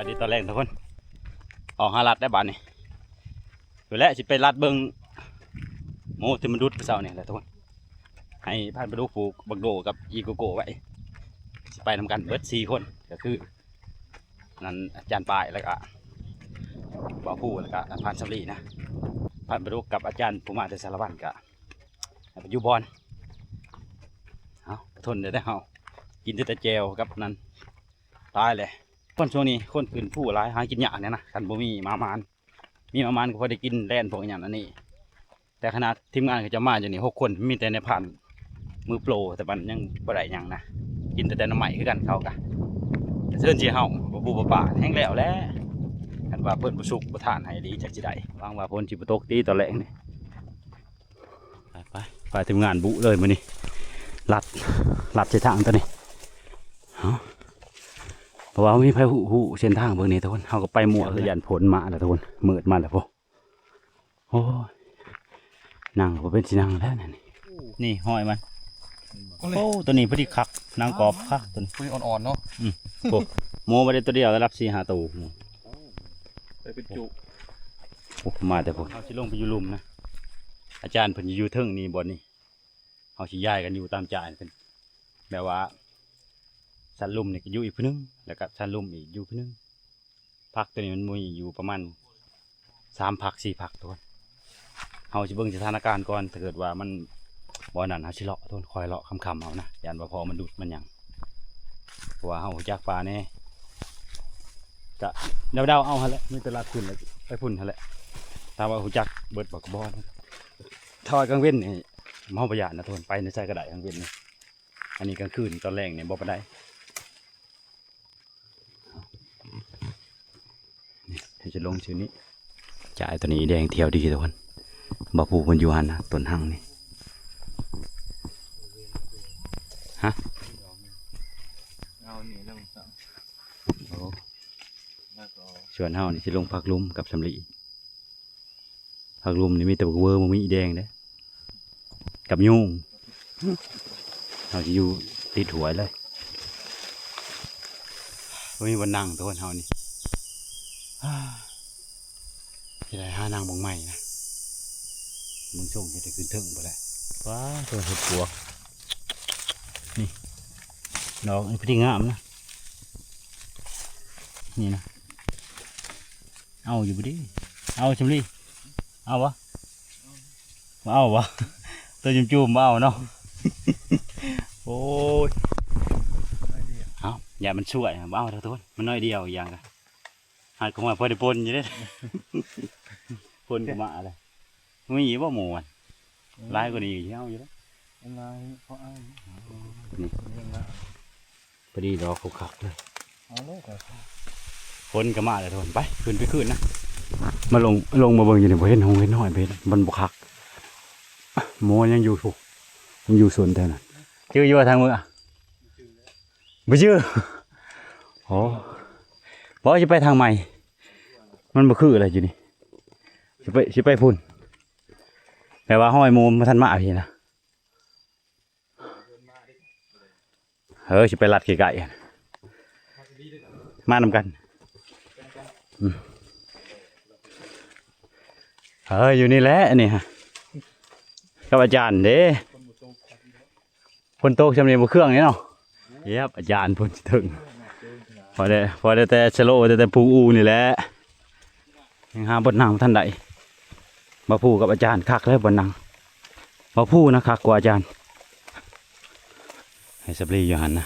ສະບາຍດີຕອນແລງທຸກຄົນ ອອກຫາລັດແລ້ວບາດນີ້ ຢູ່ແລ້ວຊິໄປລັດເບິ່ງໝູທີ່ມັນດຸດມື້ເຊົ້ານີ້ແຫຼະທຸກຄົນ ໃຫ້ພານປາດຸກປູກບັກໂດກັບອີໂກໂກ້ໄວ້ ຊິໄປນຳກັນເບິດສີ່ຄົນ ກໍຄື ນັ້ນອາຈານປາຍ ແລ້ວກະບ່າວພູ ແລ້ວກະພານສຳລີນະ ພານປາດຸກກັບອາຈານຜູ້ມາແຕ່ສາລະວັນກະໃຫ້ໄປຢູ່ບ່ອນ ເຮົາທົນໄດ້ແລ້ວ ເຮົາກິນແຕ່ແຈ່ວກັບນັ້ນ ຕາຍແຫຼະ ຄົນຊ່ວງນີ້ຄົນຂຶ້ນພູຫຼາຍ ຫາກິນຍາກແດ່ນະ ຄັນບໍ່ມີໝາໝານ ມີໝາໝານກໍພໍໄດ້ກິນແລ່ນພວກຫຍັງອັນນີ້ ແຕ່ຂະໜາດທີມງານເຂົາເຈົ້າມາຢູ່ນີ້ຫົກຄົນ ມີແຕ່ນາຍພານມືໂປຣ ແຕ່ມັນຍັງບໍ່ໄດ້ຫຍັງນະ ກິນແຕ່ແຕ່ໜໍ່ໄມ້ຄືກັນເຂົາກະ ເຊີນຊິເຮົາບໍ່ປູບໍ່ປາແຮງແລ້ວແຫຼະ ຄັນວ່າເພິ່ນບໍ່ສຸກບໍ່ທານໃຫ້ດີຈັກຊິໄດ້ ຫວັງວ່າຝົນຊິບໍ່ຕົກຕິຕອນແລງນີ້ ໄປໆ ພາທີມງານບຸເລີຍມື້ນີ້ ລັດ ລັດໃສ່ທາງຕົວນີ້ ເອົາ ເພາະວ່າບໍ່ມີໃຜຮູ້ ຮູ້ເສັ້ນທາງເບິ່ງນີ້ທຸກຄົນ ເຮົາກໍໄປມົ້ວຄືກັນ ຢ້ານຝົນມາແລ້ວທຸກຄົນ ມືດມາແລ້ວພຸ້ນ ໂອ້ຍ ນັ່ງກໍບໍ່ເປັນຊິນັ່ງແລ້ວນີ້ ນີ້ຮອຍມັນ ໂອ້ ຕົວນີ້ພໍດີຄັກ ນາງກອບຄັກຕົວນີ້ ພໍດີອ່ອນໆເນາະ ອືມ ໂອ້ ໝູບໍ່ໄດ້ຕົວດຽວລະດັບສີ່ຫ້າໂຕ ໄປເປັນຈຸ ໂອ້ ມາແຕ່ພຸ້ນ ເຮົາຊິລົງໄປຢູ່ລຸ່ມນະ ອາຈານເພິ່ນຢູ່ເທິງນີ້ບ່ອນນີ້ ເຮົາຊິຍ້າຍກັນຢູ່ຕາມຈາຍເພິ່ນ ແບບວ່າຊັ້ນລຸ່ມນີ້ກໍຢູ່ອີກຜູ້ໜຶ່ງ ແລ້ວກໍຊັ້ນລຸ່ມອີກຢູ່ຜູ້ໜຶ່ງ ພັກຕົວນີ້ມັນມີຢູ່ປະມານສາມພັກ ສີ່ພັກທຸກຄົນ ເຮົາຊິເບິ່ງສະຖານະການກ່ອນ ຖ້າເກີດວ່າມັນບໍ່ນັ້ນ ເຮົາຊິເລາະທຸກຄົນ ຄ່ອຍເລາະຄ່ຳໆເອົານະ ຢ້ານວ່າພໍມັນດຸດມັນຫຍັງ ເພາະວ່າເຮົາຮູ້ຈັກປ່າແດ່ ກະເດົາໆເອົາຫັ້ນແຫຼະ ມີແຕ່ລັດພຸ້ນແຫຼະ ໄປພຸ້ນຫັ້ນແຫຼະ ຖ້າວ່າຮູ້ຈັກເບິດບໍ່ກໍບໍ່ ຖ້າວ່າກາງເວັນນີ້ເຮົາບໍ່ຢ້ານນະທຸກຄົນ ໄປໃນໃສກໍໄດ້ກາງເວັນນີ້ ອັນນີ້ກາງຄືນຕອນແລງນີ້ບໍ່ປານໃດ ນີ້ຈະລົງຊື່ນີ້ ຈາຍຕົວນີ້ແດງທ່ຽວດີທຸກຄົນ ບໍ່ຜູ້ເພິ່ນຢູ່ຫັ້ນນະ ຕົ້ນຮັງນີ້ ຮະ ເອົານີ້ລົງຊ້ຳ ໂອ້ ສ່ວນເຮົານີ້ຊິລົງຜັກລຸ່ມກັບສຳລີ ຜັກລຸ່ມນີ້ມີແຕ່ບັກເວີ ບໍ່ມີອີແດງເດ້ ກັບຍຸງ ເຮົາຊິຢູ່ຕິດຫ້ວຍເລີຍ ບໍ່ມີບ່ອນນັ່ງໂຕນເຮົານີ້ ຊິໄດ້ຫານັ່ງບ່ອນໃໝ່ນະ ເບິ່ງຊົງຊິໄດ້ຂຶ້ນເທິງພຸ້ນແຫຼະ ວ້າ ໂຕເຫັດປົວ ນີ້ ດອກນີ້ພໍດີງາມນະ ນີ້ນະ ເອົາຢູ່ບໍ່ດີ ເອົາຊຳລີ ເອົາບໍ່? ບໍ່ເອົາບໍ່? ໂຕຈຸ້ມໆບໍ່ເອົາເນາະ ໂອ້ຍ ເອົາ ຢ່າມັນຊ່ວຍ ບໍ່ເອົາເດີໂຕນ ມັນໜ້ອຍດຽວ ອີກຢ່າງກະ ຫາກະມາພໍໄດ້ປົນຢູ່ເດ້ ປົນກະມາເລີຍ ມີອີກບໍ່ໝູ່ຫັ້ນ? ຫຼາຍກວ່ານີ້ກະຊິເອົາຢູ່ເດ້ ຫຼາຍເຂົາເອົາ ນີ້ ພໍດີດອກຄັກໆເລີຍ ເອົາໂລດ ຝົນກໍມາແລ້ວທຸກຄົນ ໄປ ຂຶ້ນໄປຄືນນະ ມາລົງ ລົງມາເບິ່ງຢູ່ນີ້ ບໍ່ເຫັນຫົງເຫັນຫ້ອຍ ບໍ່ເຫັນ ມັນບໍ່ຄັກ ໝູຍັງຢູ່ພຸ້ນ ຍັງຢູ່ສວນແຖວນັ້ນ ຈື່ຢູ່ວ່າທາງເມືອ ບໍ່ຈື່ ໂອ້ ບໍ່ ຊິໄປທາງໃໝ່ ມັນບໍ່ຄືແລ້ວຢູ່ນີ້ ຊິໄປ ຊິໄປພຸ້ນ ແຕ່ວ່າຫ້ອຍໝູບໍ່ທັນມາພີ້ນະ ເອີ ຊິໄປລັດໃກ້ໆ ມານຳກັນ ອືມ ເອີ ຢູ່ນີ້ແຫຼະ ອັນນີ້ຮະ ກັບອາຈານເດ້ ຝົນຕົກຊ່ຳນີ້ບໍ່ເຄື່ອງເດ້ເນາະ ເຢັບ ອາຈານພຸ້ນເຖິງ ພໍໄດ້ ພໍໄດ້ແຕ່ສະໂລ ໄດ້ແຕ່ປູອູນີ້ແຫຼະ ຍັງຫາບ່ອນນັ່ງບໍ່ທັນໄດ້ ບ່າວພູກັບອາຈານຄັກແລ້ວບ່ອນນັ່ງ ບ່າວພູນະຄັກກວ່າອາຈານ ໃຫ້ສຳລີຢູ່ຫັ້ນນະ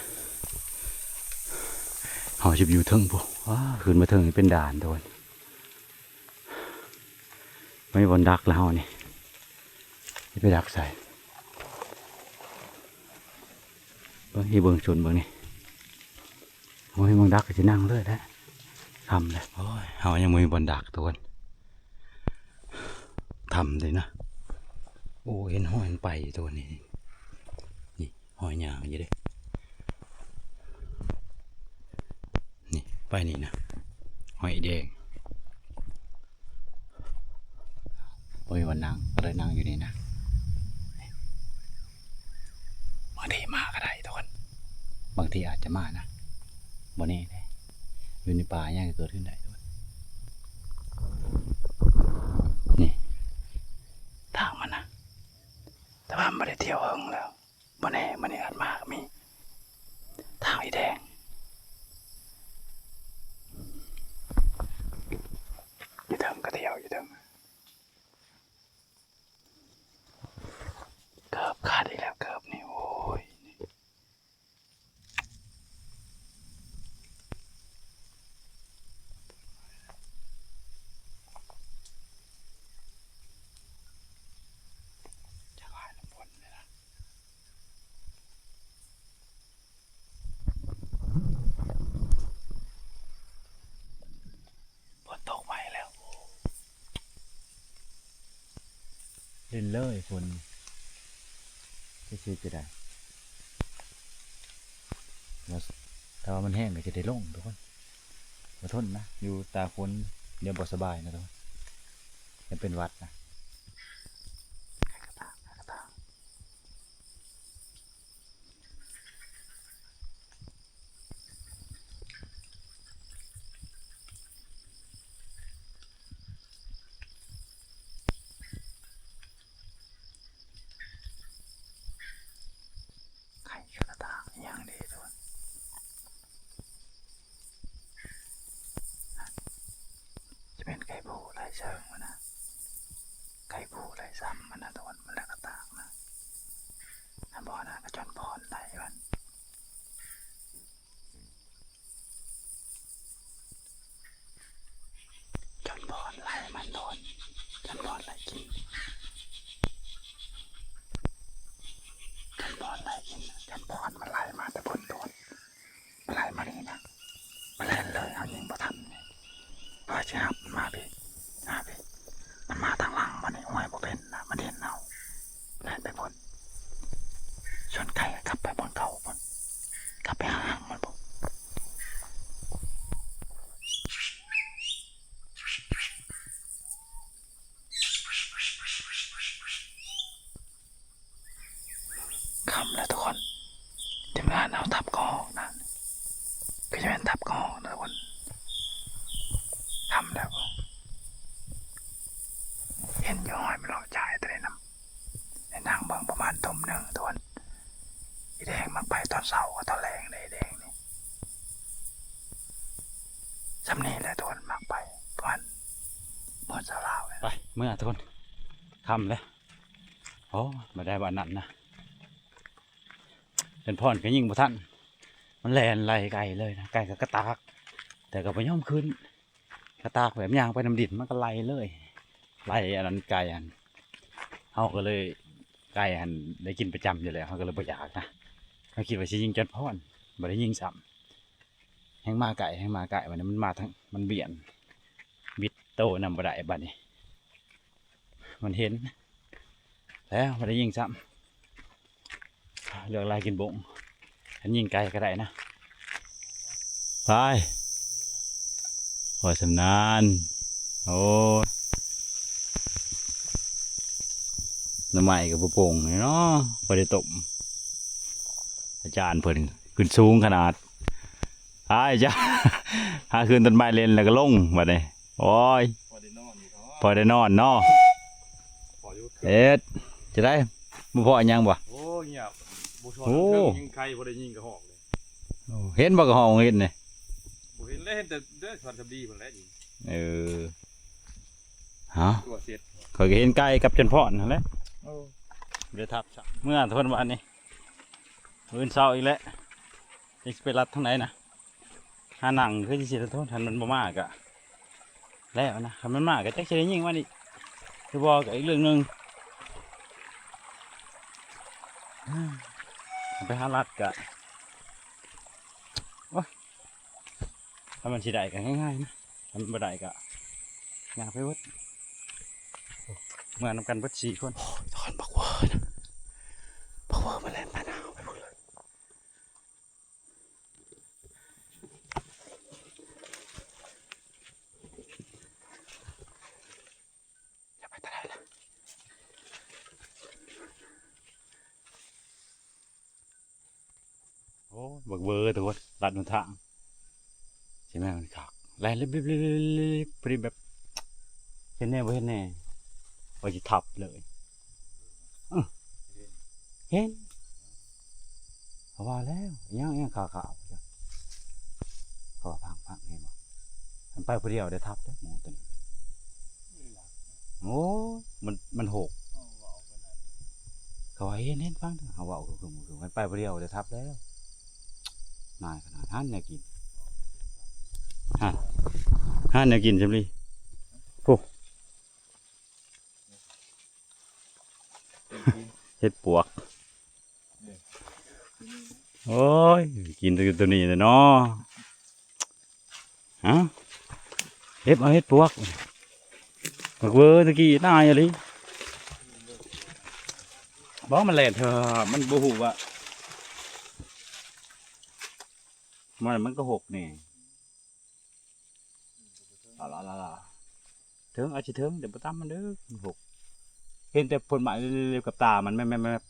ເຮົາຊິໄປຢູ່ເທິງພຸ້ນ ວ້າ ຂຶ້ນມາເທິງນີ້ເປັນດ່ານໂດນ ບໍ່ມີບ່ອນດັກແລ້ວເຮົານີ້ ຊິໄປດັກໃສ ເບິ່ງ ເບິ່ງຊົນເບິ່ງນີ້ ໂອ້ຍ ມັນດັກກໍຊິນັ່ງເລີຍແຫຼະ ຄ່ຳແລ້ວ ໂອ້ຍ ເຮົາຍັງບໍ່ມີບ່ອນດັກທຸກຄົນ ຄ່ຳເດ້ນະ ໂອ້ ເຫັນຮອຍມັນໄປຢູ່ທຸກຄົນນີ້ ນີ້ ຮອຍຍ່າງຢູ່ເດ້ ນີ້ ໄປນີ້ນະ ຮອຍອີແດງ ບໍ່ມີບ່ອນນັ່ງ ກໍເລີຍນັ່ງຢູ່ນີ້ນະ ບາງທີມາກໍໄດ້ທຸກຄົນ ບາງທີອາດຈະມານະ ບໍ່ແນ່ເດ້ ຢູ່ໃນປ່າຫຍັງກໍເກີດຂຶ້ນໄດ້. ນີ້ ທາງມັນນະ ແຕ່ວ່າມັນບໍ່ໄດ້ທ່ຽວເຫິງແລ້ວ. ບໍ່ແນ່ ມື້ນີ້ອາດມາກໍມີ. ທາງອີແດງ ຢູ່ເທິງກະທ່ຽວ ຢູ່ເທິງ. ເກີບຂາດອີກແລ້ວ ເກີບນີ້ ໂອ້ຍ. ຝົນຕົກໃໝ່ແລ້ວ ຫຼິ້ນເລີຍຝົນ ຈະເຮັດຈັ່ງໃດ. ຖ້າວ່າມັນແຫ້ງກໍຈະໄດ້ລົງທຸກຄົນ. ບໍ່ທົນນະ ຢູ່ຕາກຝົນ ດຽວບໍ່ສະບາຍນະທຸກຄົນ ຈະເປັນຫວັດນະ. ໄຂ່ກະຕ່າງອີ່ຫຍັງເດທຸກຄົນ. ຈະເປັນໄກ່ພູໄລ່ເຊີງມັນນະ ໄກ່ພູໄລ່ຊຳມັນນະທຸກຄົນ ມັນແລ້ວກະຕາກນະ. ອັນບໍ່ນະ ກະຈອນພອນໄລ່ມັນ ຈອນພອນໄລ່ມັນໂດນ ຈອນພອນໄລ່ກິນ ຈອນພອນໄລ່ກິນ ຈອນພອນມັນໄລ່ມາແຕ່ພຸ້ນໂດນ. ໄລ່ມານີ້ນະ ມາແລ່ນເລີຍ ເຮົາຍິງບໍ່ທັນນີ້ ເຮົາຊິຮັບມັນມາພີ້ ມາພີ້ ມັນມາທາງຫຼັງມານີ້ ຫ້ວຍ ບໍ່ເປັນນະ ມັນເຫັນເຮົາ ແລ່ນໄປພຸ້ນ. ສ່ວນໄກ່ກັບໄປບ່ອນເກົ່າພຸ້ນ ກັບໄປຫາຮັງມັນພຸ້ນ. ຄ່ຳແລ້ວທຸກຄົນ ທີມງານເຮົາທັບກໍຮອກນະ ຄືຈະແມ່ນທັບກໍຮອກນະທຸກຄົນ. ຄ່ຳແລ້ວ ເຫັນຢູ່ຫ້ອຍມັນເລາະຈ່າຍແຕ່ໃດນຳ ໄດ້ນັ່ງເບິ່ງປະມານທຸ່ມໜຶ່ງທຸກຄົນ. ອີແດງມັກໄປຕອນເຊົ້າກັບຕອນແລງເດ້ ອີແດງນີ້. ສ່ຳນີ້ແຫຼະທຸກຄົນ ມັກໄປ ປະມານເມືອງຊາວລາວ. ໄປ ເມືອທຸກຄົນ ຄ່ຳແລ້ວ. ໂອ້ ບໍ່ໄດ້ວ່ານັ້ນນະ ເປັນພອນກໍຍິງບໍ່ທັນ ມັນແລ່ນໄລ່ໄກ່ເລີຍນະ ໄກ່ກໍກະຕາກ ແຕ່ກໍບໍ່ຍອມຂຶ້ນ ກະຕາກແບບຍ່າງໄປນຳດິນ ມັນກໍໄລ່ເລີຍ ໄລ່ອັນນັ້ນໄກ່ຫັ້ນ. ເຮົາກໍເລີຍ ໄກ່ຫັ້ນໄດ້ກິນປະຈຳຢູ່ແລ້ວ ເຮົາກໍເລີຍບໍ່ຢາກນະ ເຮົາຄິດວ່າຊິຍິງຈອນພອນ ບໍ່ໄດ້ຍິງຊ້ຳ. ແຮ່ງມາໃກ້ ແຮ່ງມາໃກ້ ບາດນີ້ມັນມາທາງ ມັນບຽນ ບິດໂຕນຳບໍ່ໄດ້ ບາດນີ້ມັນເຫັນແລ້ວ ບໍ່ໄດ້ຍິງຊ້ຳ. ເລືອກລາຍກິນບົ້ງ ຄັນຍິງໄກກໍໄດ້ນະ. ໄປ ພໍຊຳນານ. ໂອ້ຍ ໜໍ່ໄມ້ກໍບໍ່ໂປ່ງເນາະ ພໍໄດ້ຕົ້ມ. ອາຈານເພິ່ນຂຶ້ນສູງຂະໜາດ. ອ້າຍ ອາຈານ ຫາຂຶ້ນຕົ້ນໄມ້ເຫຼັ້ນແລ້ວກໍລົງບາດນີ້. ໂອ້ຍ ພໍໄດ້ນອນຢູ່ເນາະ ພໍໄດ້ນອນເນາະ. ພໍຢູ່ ເຮັດຈັ່ງໃດ ບໍ່ພໍຫຍັງບໍ່? ໂອ້ຍ ງຽບ ບໍ່ຊອນ ໂອ້ ເທິງຍິງໄຄ ບໍ່ໄດ້ຍິງກະຮອກເລີຍ. ໂອ້ ເຫັນບໍ່ກະຮອກເຫັນນີ້? ບໍ່ເຫັນແລ້ວ ເຫັນແຕ່ ແຕ່ສັນສຳລີພຸ້ນແຫຼະຍິງ. ເອີ ເອົາ ຕົວເສັດ ຂ້ອຍກໍເຫັນໄກ່ກັບຈັນພອນຫັ້ນແຫຼະ. ໂອ້ ບໍ່ໄດ້ທັບຊ້ຳ ເມືອທຸກຄົນບາດນີ້. ມື້ອື່ນເຊົ້າອີກແຫຼະ ຈັກຊິໄປລັດທາງໃດນະ. ຫານັ່ງຄືຊິຊິໂທດ ຄັນມັນບໍ່ມາກະແລ້ວນະ ຄັນມັນມາກະຈັກຊິໄດ້ຍິງມັນອີກຫຼືບໍ່ກະອີກເລື່ອງໜຶ່ງ. ໄປຫາລັດກະ ໂອ້ຍ ຖ້າມັນຊິໄດ້ກະງ່າຍໆນະ ຖ້າມັນບໍ່ໄດ້ກະຍ່າງໄປເບິດ. ໂອ້ ເມືອນຳກັນເບິດສີ່ຄົນ. ໂອ້ຍ ທຸກຄົນ ບັກເວີນະ ບັກເວີມັນແລ່ນຜ່ານເຮົາໄປພຸ້ນເລີຍ. ໂອ້ ບັກເວີທຸກຄົນ ລັດຫົນທາງ ເສ ແມ່ນມັນຄັກ ແລ່ນລິບໆ ພໍດີແບບເຫັນແດ່ບໍ່ເຫັນແດ່ ວ່າຊິທັບເລີຍ. ເອີ ເຫັນ ເຂົາວ່າແລ້ວ ອີຫຍັງ ອີຫຍັງຂາວໆ ເຂົາວ່າພັງໆ ເຫັນບໍ່? ມັນໄປຜູ້ດຽວໄດ້ທັບເດ້ໝູຕົວນີ້. ໂອ້ຍ ມັນ ມັນຫົກ ເຂົາວ່າເຫັນ ເຫັນ ຟັງເດີ ເຮົາເວົ້າຄືໆ ມັນໄປຜູ້ດຽວໄດ້ທັບແລ້ວ. ນາຍຂະໜາດຫັ້ນແນວກິນ ຫັ້ນ ຫັ້ນແນວກິນຊຳລີ ໂອ້ ເຫັດປວກ ໂອ້ຍ ກິນແຕ່ຕົວນີ້ແຫຼະເນາະ. ເອົາ ເກັບເອົາເຫັດປວກ ບັກເວີຕະກີ້ນາຍອີ່ຫຼີ ບໍ່ ມັນແລ່ນເທື່ອ ມັນບໍ່ຮູ້ວ່າ ມັນ ມັນກໍຫົກນີ້ ລາລາລາລາ ເຖິງ ອາດຊິເຖິງ ແຕ່ບໍ່ຕາມມັນເດີ ມັນຫົກ ເຫັນແຕ່ຜົນໄມ້ເລັບໆ ກັບຕາມັນແມບ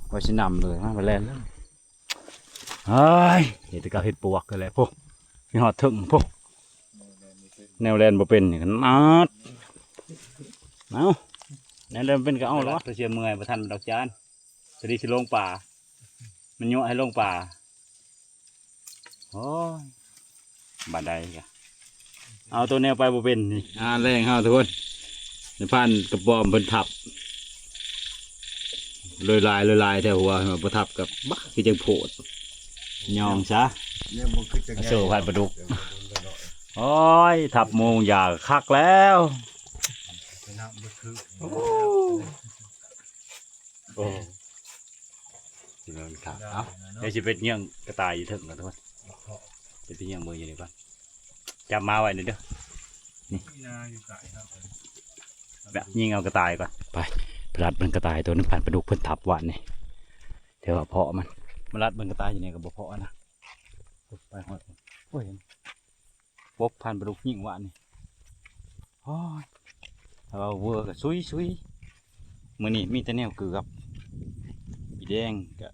ໆ ວ່າຊິນຳເລີຍ ມັນແລ່ນເລີຍ. ເຮີ້ຍ ເຮັດແຕ່ກັບເຫັດປວກນັ້ນແຫຼະ ໂພ ຊິຮອດເທິງ ໂພ ແນວແລ່ນບໍ່ເປັນນີ້ຂະໜາດ ເອົາ ແນວແລ່ນບໍ່ເປັນກໍເອົາລະ ໄປເສຍເມື່ອຍ ບໍ່ທັນດອກຈານ ສະດີຊິລົງປ່າ ມັນຍົວະໃຫ້ລົງປ່າ. ໂອ້ຍ ບາດໃດກະເອົາໂຕແນວໄປບໍ່ເປັນນີ້ ອາ ແລງເຮົາທຸກຄົນ ໃນພານກະປອມເພິ່ນທັບ ຫຼາຍໆ ຫຼາຍໆ ແທ້ຫົວ ບໍ່ທັບກະບາ ຄືຈັ່ງໂພດ ຍອງຊະ ໂຊພັນປາດຸກ ໂອ້ຍ ທັບໝູຢາກະຄັກແລ້ວ ໂອ້ ໂອ້ ຊິນອນຂາ ເອົາ ດຽວຊິໄປຍ່ຽງກະຕ່າຍຢູ່ເທິງກ່ອນທຸກຄົນ ຊິໄປຍ່ຽງເບິ່ງຢູ່ນີ້ກ່ອນ ຈັບມາໄວ້ນີ້ເດີ ນີ້ ແບບຍິງເອົາກະຕ່າຍກ່ອນ ໄປ ໄປລັດເບິ່ງກະຕ່າຍໂຕນັ້ນ ພັນປາດຸກເພິ່ນທັບວານນີ້ ແຕ່ວ່າເພາະມັນ ມາລັດເບິ່ງກະຕ່າຍຢູ່ນີ້ກໍບໍ່ເພາະນະ ໄປຮອດ ໂອ້ຍ ປົບພັນປາດຸກຍິງວານນີ້ ໂອ້ຍ ຖ້າວ່າເວີກະຊຸຍໆ ມື້ນີ້ມີແຕ່ແນວເກືອບ ອີແດງກະ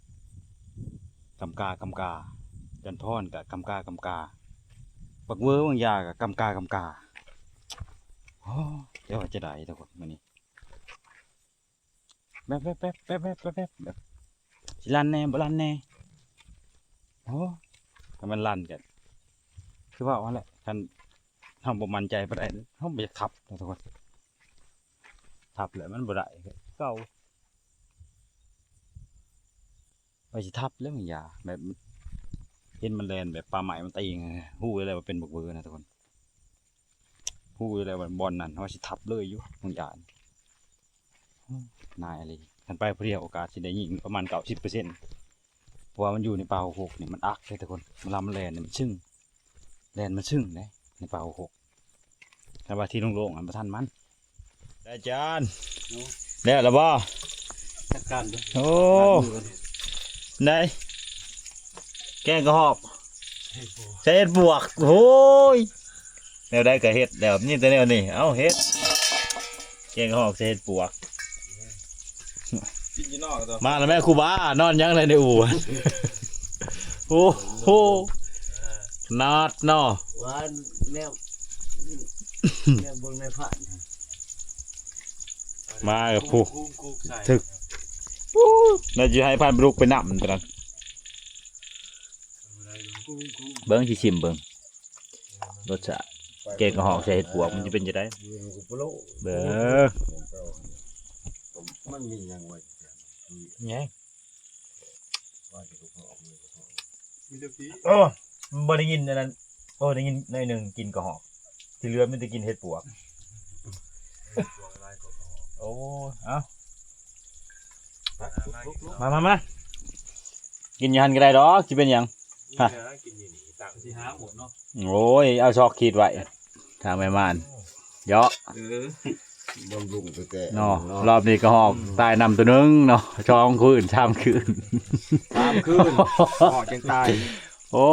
ກຳກາກຳກາ ຈັນພອນກະກຳກາກຳກາ ບັກເວີບາງຢ່າກະກຳກາກຳກາ ໂອ້ ແຕ່ວ່າຈະໄດ້ທຸກຄົນມື້ນີ້ ແບບ ແບບ ແບບ ແບບ ແບບ ແບບ ແບບ ຊິລັ່ນແດ່ບໍ່ລັ່ນແດ່ ໂອ້ ຖ້າມັນລັ່ນກະ ຄືເວົ້າຫັ້ນແຫຼະ ຄັນເຮົາບໍ່ໝັ້ນໃຈປານໃດ ເຮົາບໍ່ຢາກທັບເນາະທຸກຄົນ ທັບແລ້ວມັນບໍ່ໄດ້ຄືເກົ່າ ວ່າຊິທັບແລ້ວມັນຢ່າ ແບບ ເຫັນມັນແລ່ນແບບປ່າໄມ້ມັນຕີງ ຮູ້ຢູ່ແລ້ວວ່າເປັນບັກເວີນະທຸກຄົນ ຮູ້ຢູ່ແລ້ວວ່າບ່ອນນັ້ນ ເຮົາຊິທັບເລີຍຢູ່ ມັນຢ້ານ ນາຍອີ່ຫຼີ ຄັນໄປຜູ້ດຽວໂອກາດຊິໄດ້ຍິງປະມານເກົ້າສິບເປີເຊັນ ເພາະວ່າມັນຢູ່ໃນປ່າຫົກຫົກນີ້ ມັນອັກເດ້ທຸກຄົນ ເວລາມັນແລ່ນນີ້ມັນຊຶ້ງ ແລ່ນມັນຊຶ້ງເດ້ ໃນປ່າຫົກຫົກ ແຕ່ວ່າທີ່ໂລ່ງໆ ມັນບໍ່ທັນມັນ ອາຈານ ແລ້ວລະບໍ່? ຈັດການເດີ ໂອ້ ໄດ້ ແກງກະຫອກ ໃສ່ເຫັດປວກ ໂອ້ຍ ແນວໃດກະເຮັດແລ້ວ ມີແຕ່ແນວນີ້ ເອົາເຮັດ ແກງກະຫອກໃສ່ເຫັດປວກ ກິນຢູ່ນອກ ມາແລ້ວແມ່ຄູບາ ນອນຫຍັງແລະໃນອູ່ ໂອ້ໂຫ ຂະໜາດເນາະ ວ່າແນວ ແນວເບິ່ງໃນພານ ມາກັບຜູ້ ຖືກ ໂອ້ ແລ້ວຊິໃຫ້ພັນປາດຸກໄປນຳຕອນນັ້ນ ເບິ່ງ ຊິຊິມເບິ່ງ ລົດຊາດ ແກງກະຫອກໃສ່ເຫັດປວກ ມັນຊິເປັນຈັ່ງໃດ ເບິ່ງ ມັນມີຫຍັງໄວ້ ຫຍັງ ໂອ້ ບໍ່ໄດ້ຍິນອັນນັ້ນ ໂອ້ ໄດ້ຍິນໜ້ອຍໜຶ່ງ ກິ່ນກະຫອກ ທີ່ເຫຼືອມີແຕ່ກິ່ນເຫັດປວກ ໂອ້ ເອົ້າ ມາ ມາ ມາ ກິນຢູ່ຫັ້ນກໍໄດ້ດອກ ຊິເປັນຫຍັງ ຮະ ກິນຢູ່ນີ້ ຕາມຊິຫາໝົດເນາະ ໂອ້ຍ ເອົາຊອກຂີດໄວ້ ທາງແມ່ມ່ານ ເຍາະ ເອີ ບຳລຸງແຕ່ ເນາະ ເນາະ ລອບນີ້ກະຫອກ ອືມ ຕາຍນຳໂຕໜຶ່ງເນາະ ສອງຄືນ ສາມຄືນ ສາມຄືນ ຫອກຈັ່ງຕາຍ ໂອ້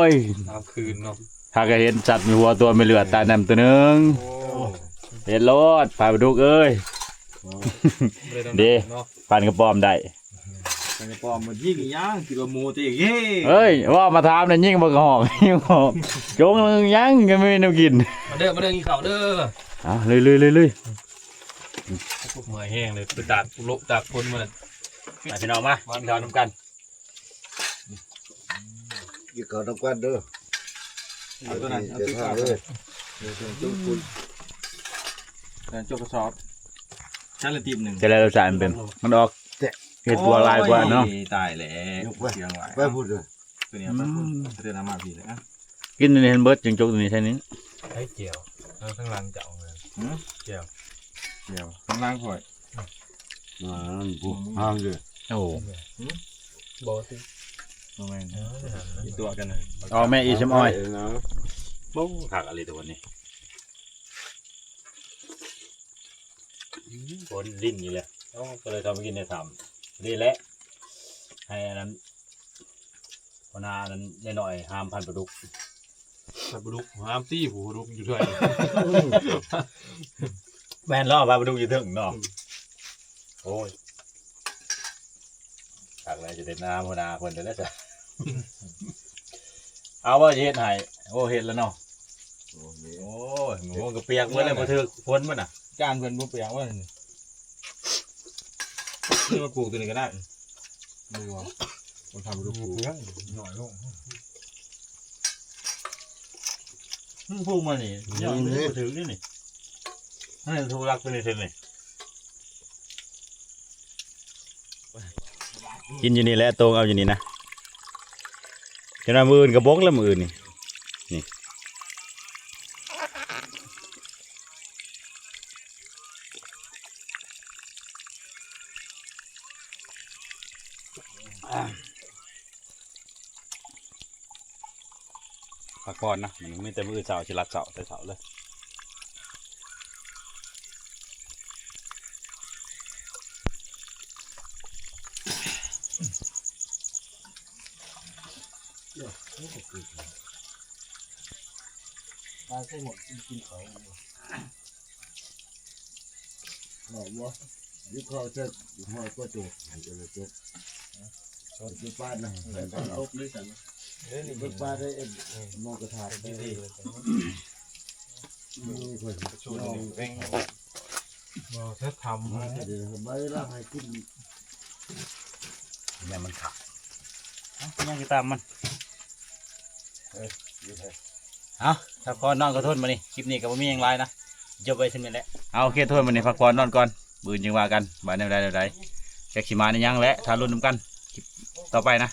ຍ ສາມຄືນເນາະ ຫາກະເຫັນສັດມີຫົວຕົວມີເລືອດ ຕາຍນຳໂຕໜຶ່ງ ໂອ້ ເຮັດໂລດ ພາປາດຸກເອີຍ ໂອ້ ເດ້ ເນາະ ຟັນກະປອມໄດ້ ໄປໃນປ້ອມມັນຍິງອີຫຍັງ ຄິດວ່າໝູຕິເກ. ເອີຍ ເວົ້າມາຖາມແລ້ວຍິງບໍ່ກະຮອກ ຍິງບໍ່ຮອກ ຈົງໜຶ່ງຍັງກໍມີແນວກິນ. ມາເດີ ມາເດີ ກິນເຂົ້າເດີ. ເອົາ ລຸຍໆໆໆ. ເມື່ອຍແຮງເລີຍ ໄປຕາກລົມຕາກຝົນມາ. ມາພີ່ນ້ອງມາ ມາກິນເຂົ້ານຳກັນ. ກິນເຂົ້ານຳກັນເດີ. ເອົາຕົວນັ້ນ ເອົາຕົວນັ້ນເດີ. ເດີ ຈົກກະສອບ ຊັ້ນລະຕີບໜຶ່ງ ຈະໄດ້ລົດຊາດມັນເປັນ ມັນອອກ ເຮັດຕົວຫຼາຍກວ່າເນາະ. ໂອ້ຍ ຕາຍແລ້ວ ຍົກໄປ ສຽງຫຼາຍ ໄປພຸ້ນເດີ. ຕົວນີ້ໄປພຸ້ນ ອືມ ເດີນເອົາມາພີ້ແຫຼະ. ກິນອັນນີ້ໃຫ້ເບິດ ຈຶ່ງຈົກຕົວນີ້ໃສ່ນີ້. ໃສ່ແຈ່ວ ທາງຫຼັງເຈົ້າ ຫື ແຈ່ວ ແຈ່ວທາງຫຼັງຂ້ອຍ. ອ່າ ນັ້ນຜູ້ ຫືມ ຫາງເດີ. ໂອ້ ບໍ່ຕິ ບໍ່ແມ່ນ ເອີ ກິນຕົວກັນນະ. ເອົາແມ່ອີ່ຊຳອ້ອຍ. ໂອ້ ຄັກອີ່ຫຼີຕົວນີ້. ອືມ ຄົນຫຼິ້ນຢູ່ແຫຼະ. ເອົາ ກໍເລີຍເຂົ້າມາກິນໃນຖ້ຳນີ້ແຫຼະ ໃຫ້ອັນນັ້ນ ຫົວໜ້ານັ້ນ ຍາຍນ້ອຍຫ້າມພັນປາດຸກ ພັນປາດຸກ ຫ້າມຕີຜູ້ປາດຸກຢູ່ເທື່ອ. ແມ່ນເນາະ ພັນປາດຸກຢູ່ເທິງເນາະ. ອືມ ໂອ້ຍ ຄັກແລ້ວ ຈະໄດ້ນາຫົວໜ້າເພິ່ນແລ້ວຈ້ະ. ເອົາບໍ່ ຊິເຮັດໃຫ້. ໂອ້ ເຮັດແລ້ວເນາະ. ໂອ້ຍ ມັນກໍປຽກເບິດແລ້ວ ບໍ່ຖືກຝົນມັນນະ. ຈານເພິ່ນບໍ່ປຽກວ່າ ນີ້ມາປູກຕົວນີ້ກໍໄດ້. ບໍ່ວ່າ ມັນທຳລະດູປູກ ເອີ ໜ້ອຍລົງ. ອືມ ປູກມານີ້ ນີ້ ຍອດມັນບໍ່ຖືກນີ້ ນີ້ ໃຫ້ຖືກຫຼັກຕົວນີ້ເຖິງນີ້. ກິນຢູ່ນີ້ແຫຼະ ໂຕ່ງເອົາຢູ່ນີ້ນະ. ຈະນອນມື້ອື່ນກໍບົກແລ້ວ ມື້ອື່ນນີ້ ນີ້. ພັກຜ່ອນນະ ມື້ນີ້ມີແຕ່ມື້ອື່ນເຊົ້າ ຊິລັດເຊົ້າ ແຕ່ເຊົ້າເລີຍ. ປາໃສ່ໝົດກິນເຂົ້າ. ເອົາບໍ່ ຢູ່ເຂົ້າເສັດ ຫ້ອຍກໍຈົບ ໃຫ້ເຈົ້າໄດ້ຈົບ ເອົາໄປປາດນະ ໃຫ້ເຂົາເອົາ ຕົບເລີຍຊັ້ນ ເອີ ນີ້ເບິ່ງປາດໄດ້ ເອີ ໝໍກະທະ ເອີ ນີ້ເພິ່ນ ປະຊຸມ ນ້ອງ ນີ້ເປັນ ບໍ່ ຖ້າທຳ ມາຈະໄດ້ໃບລະໃຫ້ກິນ ແມ່ນມັນຂາດ ເອົ້າ ຍັງຊິຕາມມັນ ເອີ ເອົາ ພັກຜ່ອນນອນກໍທົນ ມື້ນີ້ ຄລິບນີ້ກໍບໍ່ມີຫຍັງຫຼາຍນະ ຈົບໄວ້ສ່ຳນີ້ແຫຼະ. ເອົາ ໂອເຄ ທຸກຄົນ ມື້ນີ້ພັກຜ່ອນນອນກ່ອນ ມື້ອື່ນຈຶ່ງວ່າກັນ ວ່າແນວໃດແນວໃດ ຈັກຊິມາໃນຫຍັງແຫຼະ ຖ້າລຸ້ນນຳກັນ ຄລິບຕໍ່ໄປນະ.